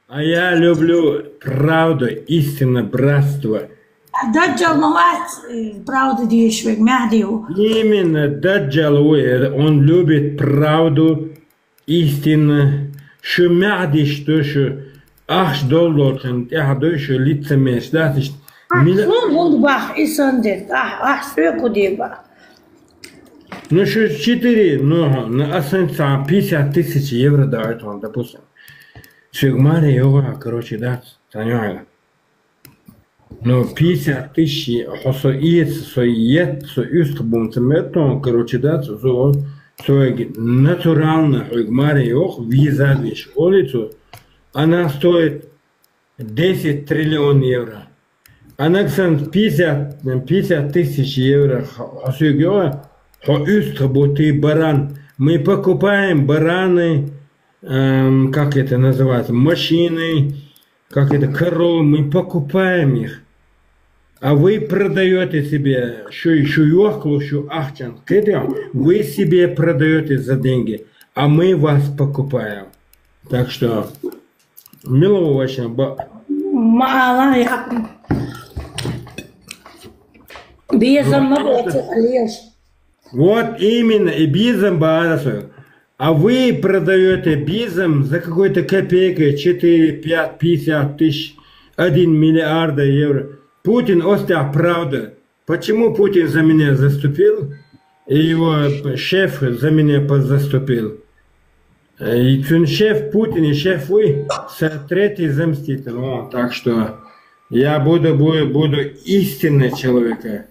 а я люблю правду, истину, братство. Даджал ма вац, э, правду деш вег, Махьди ва. Именно даджал ва, э, он любит правду, истина, шу Махьдиш ду, шу ахча долдолчун тӀехь ду, шу лицемерш дац иштта. Ахь мила- сун хӀунда бах, и сан дерг, ахь, ахь соьку де бах. Ну, шу четыре, ну, на асан цхьа пятьдесят тысяч евро даьд хьуна, допустим. Соьга маре йогӀу, короче, дац, цхьа йогӀу. Ну, пятьдесят тысяч, хьо со эца, со етта, со уьстагӀ бу ца меттон, короче, дац, со, соьга натурально, хьоьга маре йоху, виза веш, олий цо. Она стоит десять триллион евро. Она, кстати, пятьдесят, пятьдесят тысяч евро, хьо, хьо соьга йоху, хьо уьстагӀ бу, ты баран. Мы покупаем бараны, эм, как это называется, машины, как это, коровы, мы покупаем их. А вы продаёте себе, шу, шу йохкалу шу ахчан, кхетий хьо, вы себе продаёте за деньги, а мы вас покупаем. Так что, мила ва вайшин ба- Ма ала, я. Безам ма боцу, Олеж. Вот именно, и безам бара со. А вы продаёте безам за какой-то копейки, четыре, пять, пятьдесят тысяч, один миллиард евро. Путин, остя правда. Почему Путин за меня заступил? И его шеф за меня по-, заступил. Э, и цуьнан шеф Путин, и шеф вуй, са третий заместитель. О, так что я буду, буду, буду истинный человек.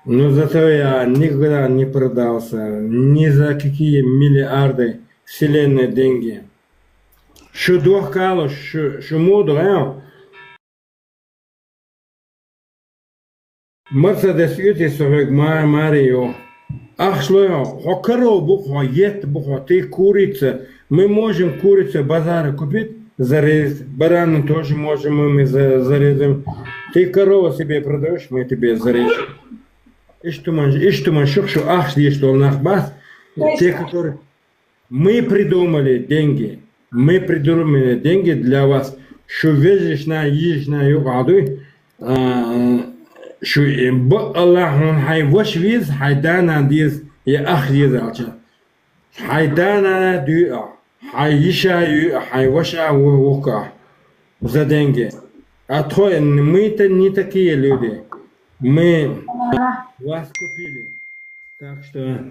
Но зато я никогда не продался ни за какие миллиарды вселенной деньги. Шу дохкало, шу, шу муду, э? Мерседес уьти со хьоьга ма-, маре йоху. Ахча лой хьо, хьо корова бу, хьо етта бу, хьо ты курица. Мы можем курица базара купить, зарезать. Барана тоже можем мы, мы за-, зарезаем. Ты корова себе продаёшь, мы тебе зарежем. Иштта ма, иштта ма шух шу ахча деш долу нах бац. Те, которые Мы придумали деньги. Мы придумали деньги для вас. Шу вежаршна, йижаршна юкъахь дуй, а, шу и бакъалла хьуна хьайн ваша веза, хьайн да-нана деза, я ах деза аьлча. Хьайн да-нана дуьйхьа, хьайн йиша юьйхьа, хьайн ваша ву-, вухкахь. За деньги. А тхо, мы-то не такие люди. Мы вас купили. Так что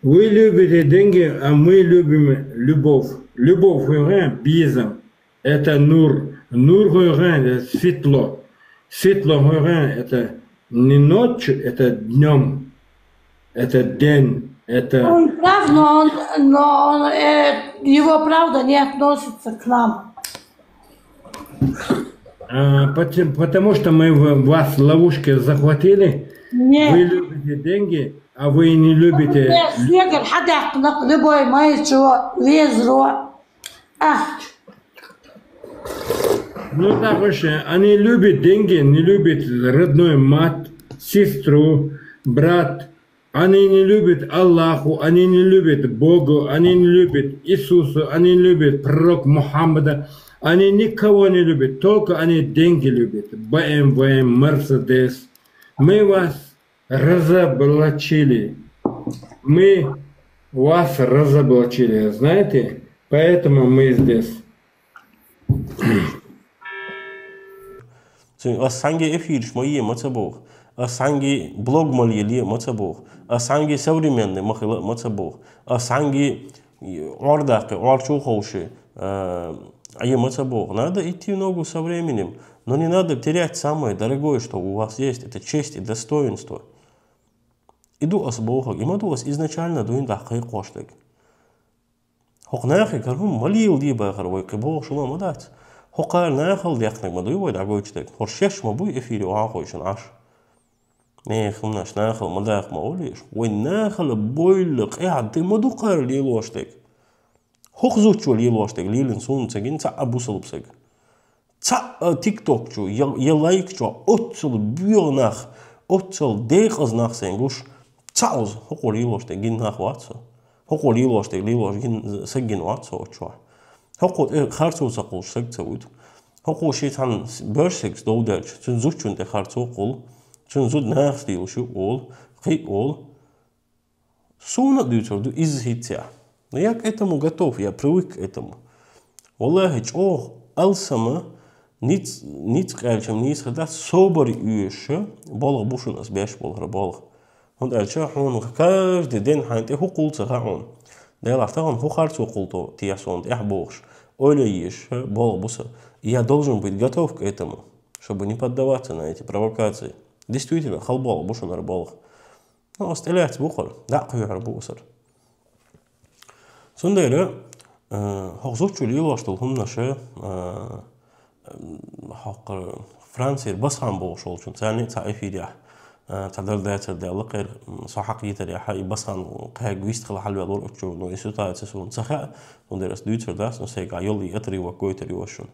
вы любите деньги, а мы любим любовь. Любовь хьуьнгахь безам. Это нур. Нур хьуьнгахь, это светло. Светло хьуьнгахь, это не ночью, это днём. Это день. Это Он прав, но он, но он, э, его правда не относится к нам. А, потом, потому что мы в-, вас в ловушке захватили. Нет. Вы любите деньги, а вы не любите... Нет, Снегер, хьадаккха нах любой май чего, везро. Ах. Ну, так вообще, они любят деньги, не любят родной мать. сестру, брат, они не любят Аллаху, они не любят Богу, они не любят Иисуса, они не любят пророк Мухаммада, они никого не любят, только они деньги любят. Б М В, Мерседес. Мы вас разоблачили. Мы вас разоблачили, знаете? Поэтому мы здесь. Цу-, ас санги эфирш ма е, ма ца бох. Ас санги блог ма ле, ма ца бох. Ас санги современный ма хила, ма ца бох. Ас санги ордакы, орчу ховши, а, е, ма ца бох. Надо идти в ногу со временем, но не надо терять самое дорогое, что у вас есть. Это честь и достоинство. Иду ас бохаг, има ду ас изначально дуин дахкай коштаг. Хокъ нахи кархум малил ди бахар вай кибо шула ма дац. Хокъар нахал дяхнаг ма дуй вай дагойчдаг. Хор шеш ма буй эфире ва хойшун аш. Не, хумнаш нахал ма дах ма олиш. Вай нахал бойлы къяд ди ма дукъар лилоштаг. Хокъ зучу лилоштаг, лилин сун цагин ца абусалубсаг. Ца, э, тиктокчу, я, я лайкчу, оццул бюгънах, оццул декъазнах сен гуш. Ца уз, хокъо лилоштаг гин нах вацу. Хокъо лилоштаг лилош гин сагин вацу очуа. Хокъо, э, харцу ца къулш саг ца уйт. Хокъо ши тан бёрсекс довдалч, цун зучун те харцу къул. Цун зуд нах стил шу ол, хи ол. Суна дюцар ду из хитя. Но я к этому готов, я привык к этому. Валлахи, чох алсама, ниц, ниц къалчам, ниц хада собар юша, болг бушун ас беш болгра болг. Хун алча хун каждый день ханте хукул ца хаун. Дела ахта хун хухар цу къулто, тия сон, эх бохш. Ойла еш, болг буса. Я должен быть готов к этому, чтобы не поддаваться на эти провокации. Действительно, хал болг бушун ар болг. Ну, ас тӀелаьццӀ бу хӀара, дӀа а кхоьхьара бу асар. Цундела, э, хӀокху зудчуьра лелош долу хӀуманаш, э, хӀокху Францера Басхан бохуш волчун, царна а цхьа эфирехь, э, цхьа дар дацар даьлла кхера, м, со хьакхийтарехь, и Басхан кхаьга вист хила хьалавеллора оцу чу, но и ситуация суна ца хаьа, цундела ас дуьйцур дац, но сайга йолу и отрывок гойтур ю ас шуна.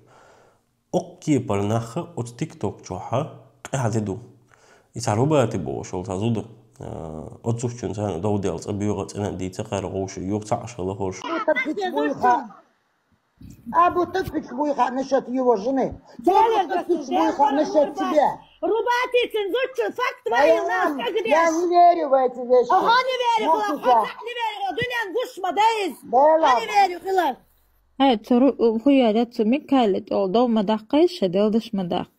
Оккепара нахха оцу тикток чохьа къаьхьа де ду. И цхьа Рубати бохуш волу цхьа зуда, а, оцу зудчуьнца дов делла цӀа боьгӀа, цӀена дийца кхара гӀовши, юха цхьаъ шала хорш. Абу тапкачу буйха. Абу тапкачу буйха насчёт его жены. Абу тапкачу буйха насчёт тебя. Рубатицин зудчун факт ваил нас, как я не верю в эти вещи. Ага, не верю, не верю, дуьнен гуш ма даиз. Не верю, хилар. Хьай, цу ру-, хӀу яра, цу Микаиле тӀе олу дов ма даккхай, ша делдаш ма даккха.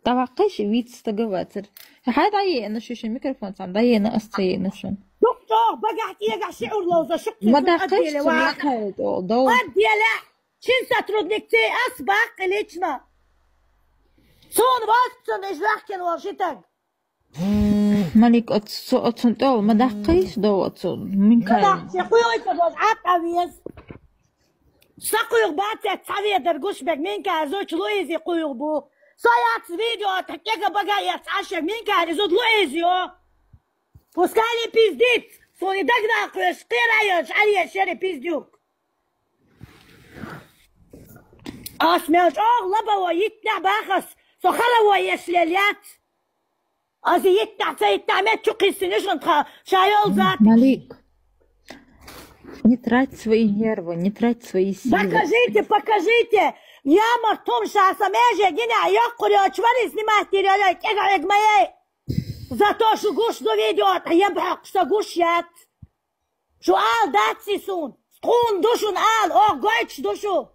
ДӀаваккхай, ша виц стага вацара. Хьай дӀаеана шу шун микрофон цхьаьна, дӀаеана ас ца еана шун. Дух чӀогӀа багахь кегахь шиъ ур ловза шух. Ма даккхай, цу Микаиле тӀе олу дов. Отделе, шин сотрудник ци ас баккхи лично. Суна васкцун иш ваьхкина волу ши таг. Малик, оцу, оцун тӀол ма даккхийша, дов оцу Микаил. Ма дахча, кхуьйгӀуьйтур ваза Ӏад а веза. Са кхуьйгӀу бацец цхьа ведар гуш берг Микаил зудчу Луизи кхуьйгӀу бу. Со яц видео, тхан кега бага яц Ӏашерг Микаил зуда Луизи йо. Пускай и пиздит, суна и дагна кхоьш, кхера а йолуш, Ӏаръеш шери пиздюк. Ас мел чӀогӀа лабаво йиттинехь бахас, со хараво еш лел яц. Аса йиттахь ца йиттахь мет чу кхиссина шун тхан ша йолу зат. Малик, не трать свои нервы, не трать свои силы. Покажите, покажите! Ямарт хӀума ша сан меже гина йоккхур йоцуш вари снимать дийр йолу кегахь эгмае. Зато шу гуш ду видео, тхан ебхьокхуш сан гуш яц. Шу ала дац и суна. Тхуна ду шуна ала, оха гойтуш ду шу.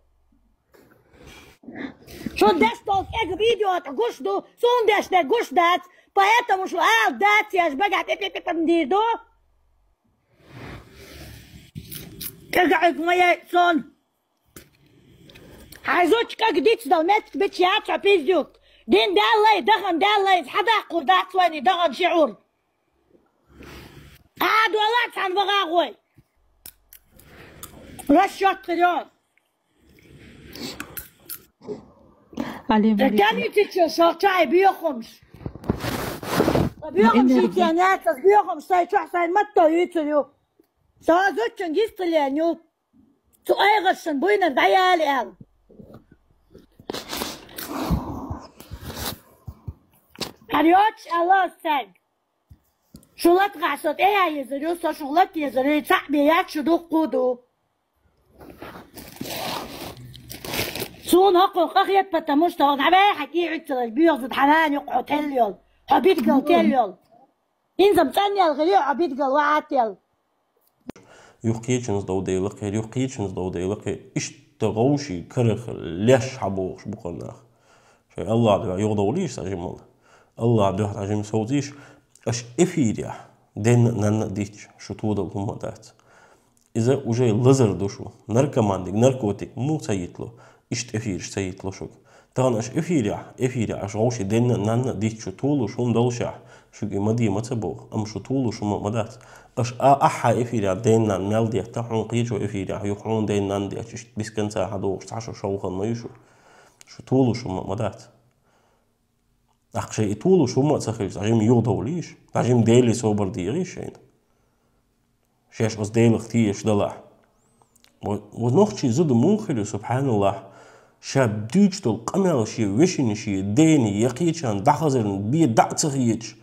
Шун деш долу кега видео тхан гуш ду, суна деш дерг гуш дац, поэтому шу ала дац, еш багахь пи-пи-пи-пи дийр ду. Кега Ӏуьг ма яй сон. Хьайн зудчу кега дицдал меттиг бича яц хьо пиздюк. Дин даьллай, дахан даьллай, хьадаккхур дац вайна дахан шиъур. Адола цхьаьна вагӀа гӀой. Расчет хир йо. Али, Мари. Тянитича шо чай бехумш. Бехумш итен яц, бехумш сай чохь сайн матто юьцу ю. Со зудчун гистален ю. Цу айгӀаршан буйнар дӀаяли аьлла. Арёч, алла саг. Шу латгӀа со тӀе а езар ю, со шух лат езар ю, цхьаъ бе яц шу дуккху ду. Суна хӀокхун къахет, потому что хьо дӀаваьхьа кӀийӀуьтталаш боьхза хьанан юкъ хьо тел йол, хьо бидгал тел йол. Инзам цӀанъял хир ю, хьо бидгал ваӀат ял. Юхкийчинс дов Дела кхер, юхкийчинс дов Дела кхер. Иштта гӀовши карах леш хьабохуш бу кху нах. Шай Аллах дуьхьа юхадовлийша цхьа жимал. Аллах дуьхьа цхьа жима совцийша, аш эфирехь денна а, нанна а дитча, шу тодал хӀумма а дац. Иза уже лазар ду шу. Наркомандиг, наркотик муха ца йитло? Иштта эфираш ца йитло шуга. Тахана аш эфирехь, эфирехь аш гӀовши денна а, нанна а дитча, шу толуш хӀума долушехь, шуга и ма де ма ца боху, амма шу толуш хӀума а ма дац. Аш а ахьа эфирехь денна а, нанна мел детта, хьуна кхечо эфирехь ю, хьуна денна а, нанна детта, иштта бисканца хьадохуш цхьа шу шовхан ма ю шу. Шу толуш хӀума а ма дац. ТӀаккха шай и толуш хӀума а ца хилча, дӀа жима юхадовлийша, дӀа жима Деле собар дийгӀийша шайна. Шаьш оцу Делах тешаш далахь. Ва, ва нохчий зуда муха хир ю, субхьаналлахь, ша дуьйцуш долу къамел шен вешина, шен дена я кхечарна дӀахазарна бен дӀа а ца хеташ,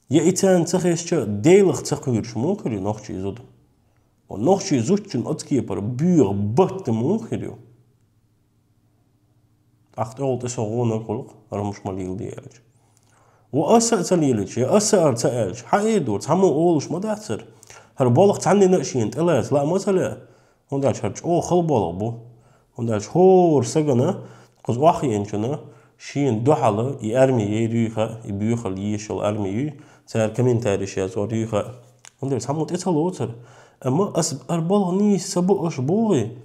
я и царна ца хезча, Делах ца кхоьруш муха хир ю нохчий зуда? Ва нохчий зудчун оцу кепара боьха батта муха хир ю? ТӀаккха тӀехула тӀе со гӀонах гӀуллакх, хӀара хӀумаш ма леладе аьлча. Ва аса а ца лелича, я аса а ара ца аьлча, хьан эр ду, цхьаммо олуш ма дац хӀара. ХӀара болх цхьаннена а шена тӀелаца лаа ма ца лаьа, хӀунда аьлча хӀара чӀогӀа хала болх бу. ХӀунда аьлча хӀора сагана, кхуза охьаеанчунна, шена дуьхьала и арми яйр юй хаьа, и боьхалла езаш йолу арми юй, цара комментариш яцор юй хаьа. ХӀунда аьлча цхьаммо тӀе ца лоцура. Амма ас хӀара болх нийса ца бо аша бохий?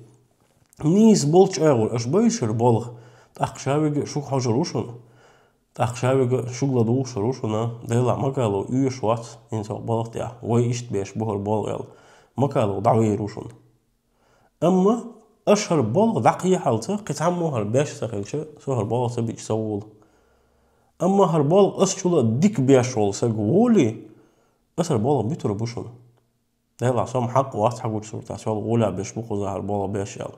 Нийса болчу агӀор аша бойшура болх, тӀаккха ша вега шуьга хьожур ву шуна. ТӀаккха ша вега шуьга ладугӀуш ву шуна, Делахь макало оьшуш вац, хӀинца хӀокху балха тӀехь, вай иштта беш бу хӀара болх аьлла, макало дӀавер ву шуна. Амма аша хӀара болх дӀакхехьалца, кхин цхьаммо хӀара беш ца хилча, со хӀара болх ца бича ца волу. Амма хӀара болх ас чула дика беш волу саг волий, ас хӀара болх буьтур бу шуна. Делахь со-м хьакъ вац хьан гучу суртахь, сол гӀолехь беш бу кхузахьара болх беш аьлла.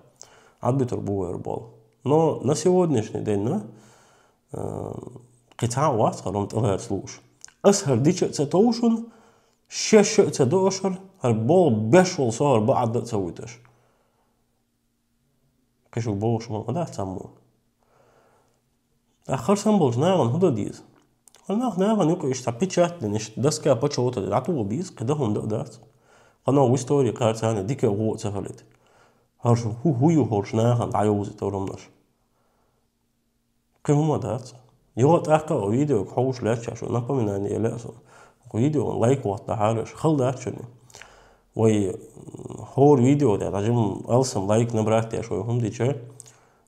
Ӏадбуьтур бу вайра болх. Но на сегодняшний день, а, кхин цхьа а вац хӀара хӀума тӀелаца лууш. Ас хӀара дича а ца товшун, шаьш а ца до аша хӀара, хӀара болх беш волу со хӀара бакъ а ца вуьту аша. Кхин шуьга бохуш ма дац цхьаммо. ТӀаккха хӀара санна болчу нахана хӀун дан деза? ХӀара нах нахана юкъа иштта печать дина, иштта доска почёта дӀатоха беза, кхин дан хӀума дан а дац. Кхано в истории кхара царна дика а гӀо а ца хилийта. ХӀара шу хӀу, хӀу ю хӀорш нахана дӀайовзийта урамнаш? Кхин хӀума дац. Юха а тӀаккха а видео хьовш лаьтташ шу напоминание лаьа суна. ХӀокху видео лайк хӀоттахьара аша, хала дац шуна. Вай хӀора видео тӀехь дӀа жимма алсам лайк набрать деш вай хӀума дича,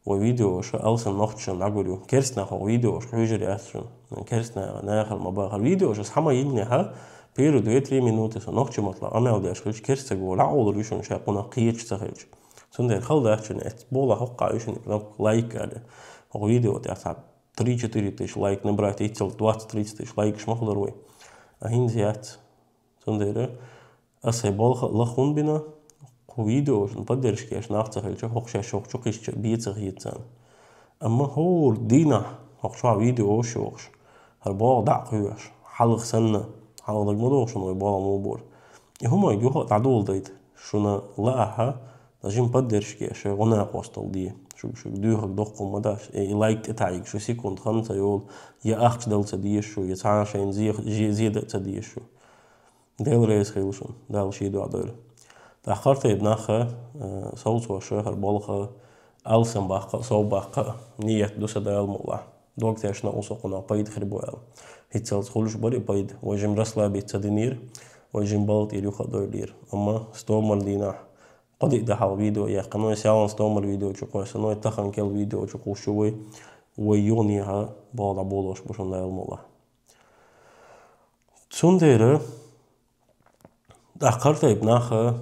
вай видеоша алсам нохчашна дӀагур ю. Керста нах хӀокху видеош хьуьйжур яц шуна. Керста наха, нахала ма бахара. Видеоша схьа ма йиллинехь, первые две-три минуты со нохчийн маттахь къамел деш хилча, керста ца гур дӀакъовлур ю шуна ша кхунах кхеташ ца хилча. Цундела хала дац шуна, эццахь болахь хӀокху къа ю шуна кнопка лайк аьлла. ХӀокху видео тӀехь цхьа три-четыре тысячи лайк набрать, иццалц двадцать-тридцать тысячи лайкаш ма хуьлура вай. А хӀинца яц. Цундела ас сайн болх а лаха хӀунда бина, кху видеошна поддержка еш нах ца хилча, хӀокху шаьш хӀокху чу кхиссича бен ца хета царна. Амма хӀора дийнахь хӀокху чохь видеош йохуш, хӀара болх дӀа а кхоьхьуш, хьалха санна, хьалха даг ма доху шуна вай болх муха бора. И хӀума юха а дӀадоладайта, шуна лаахьа, дан жима поддержка еш, шайн гӀо накъосталла де. Шуьга, шуьга доьхург доккха хӀума дац, и, и лайк тӀетаӀийга шу секунд хан ца йолу, я ахча дала ца дезаш шу, я цхьа а шайна зе, зе, зе дан ца дезаш шу. Дела реза хуьлда шуна, Дала шен дуьхьа дойла. ТӀаккха хӀара тайпа нах, э, совцош хӀара болх, алсам баккха а, сов баккха а, ниет ду сан Дала мукъалахь. Дог тешна а ву со кхунах пайда хир бу аьлла. ХӀинццалц хуьлуш бара и пайда, вай жима расслабиться динера, вай жима балха тӀера юха а дойлийра. Амма стомара дийнахь, кхо-диъ дан хьалха видео яьккхина вай, селхана стомара видео чу кхоьссина вай, тахана керла видео чу кхуссуш ю вай, вай юханехьа болх дӀаболош бу шуна Дала мукъалахь. Цундела тӀаккха хӀара тайпа нах, э,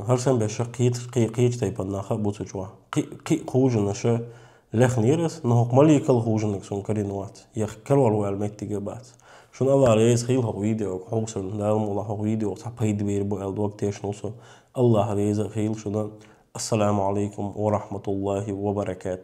хӀара санна беш кхечу, кхе-, кхечу тайпана нах а бу цу чохь. Кхин, кхин а кхужанаша лехнера ас, но хӀокху маликал хужаниг суна карийна вац, я карор ву аьлла меттиг а бац. Шуна Аллах реза хуьлда хӀокху видеога хьовсарна, Дала мукъалахь хӀокху видео цхьа пайда бийр бу аьлла дог тешна ву со. Аллах реза хуьлда шуна. Ассаламу Ӏалайкум ва рахьматуллахӀи ва баракатухӀ.